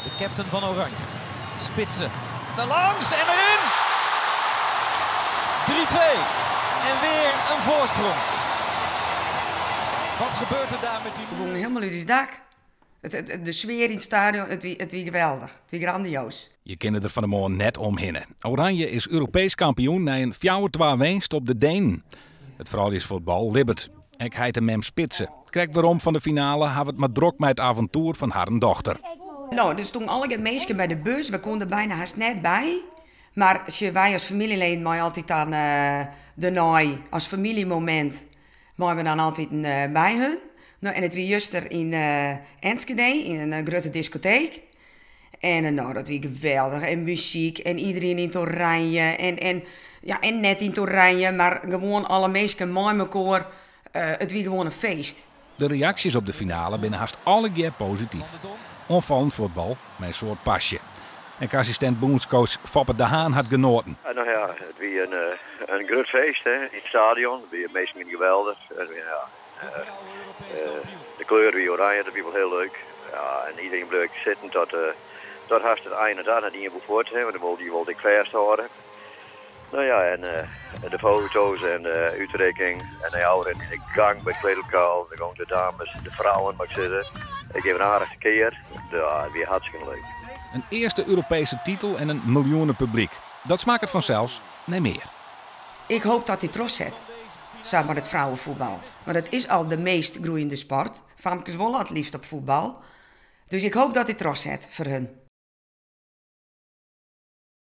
De captain van Oranje. Spitse. Daarlangs en erin! 3-2. En weer een voorsprong. Wat gebeurt er daar met die... We gongen hielendal út ús dak. De sfear yn it stadion, it wie geweldich. It wie grandioas. Je kinne der fan 'e moarn net omhinne. Oranje is Europeesk kampioen nei in 4-2 winst op de Denen. It frouljusfuotbal libbet. Ek heit en mem Spitse, krekt werom fan de finale, hawwe it mar drok mei it aventoer fan harren dochter. No, der stoenen allegear minsken by de bus, we koene der byna hast net by. Mar sjoch, wy as famyljeleden meie altyd dan dêrnei as famyljemomint meie we dan altyd by hun. No, en it wie juster yn Enschede, yn in grutte diskoteek. En no, dat wie geweldich. En muzyk en iderien yn it oranje. En, ja, en net yn it oranje, mar gewoan alle minsken mei mekoar. It wie gewoan in feest. De reaksjes op de finale binne hast allegear posityf. Oanfallend fuotbal mei in soad pasje. Ek assistint bûnscoach Foppe de Haan hat genoaten. No ja, it wie in grut feest, hè, yn it stadion. It wie minsken geweldich. Ja, de kleur wie oranje, dat wie wol hiel leuk. Ja, en iderien bleau sitten tot hast it ein ta. Net ien woe fuort, hè, want dy wol ek fêsthâlde. No ja, en de foto's en de útrikking en de ôfrin yn de gang by it kleedlokaal. De gong de dames, de frouwen, moat ik sizze. Ik geef in aardige kear. Ja, it wie hartstikke leuk. In earste Europeeske titel en in miljoenepublyk. Dat smakket fansels nei mear. Ik hoopje dat dy trochset, sa mar it frouwefuotbal. Want it is al de meast groeiende sport. Famkes wolle it leafst op fuotbal. Dus ik hoopje dat dy trochset foar hun.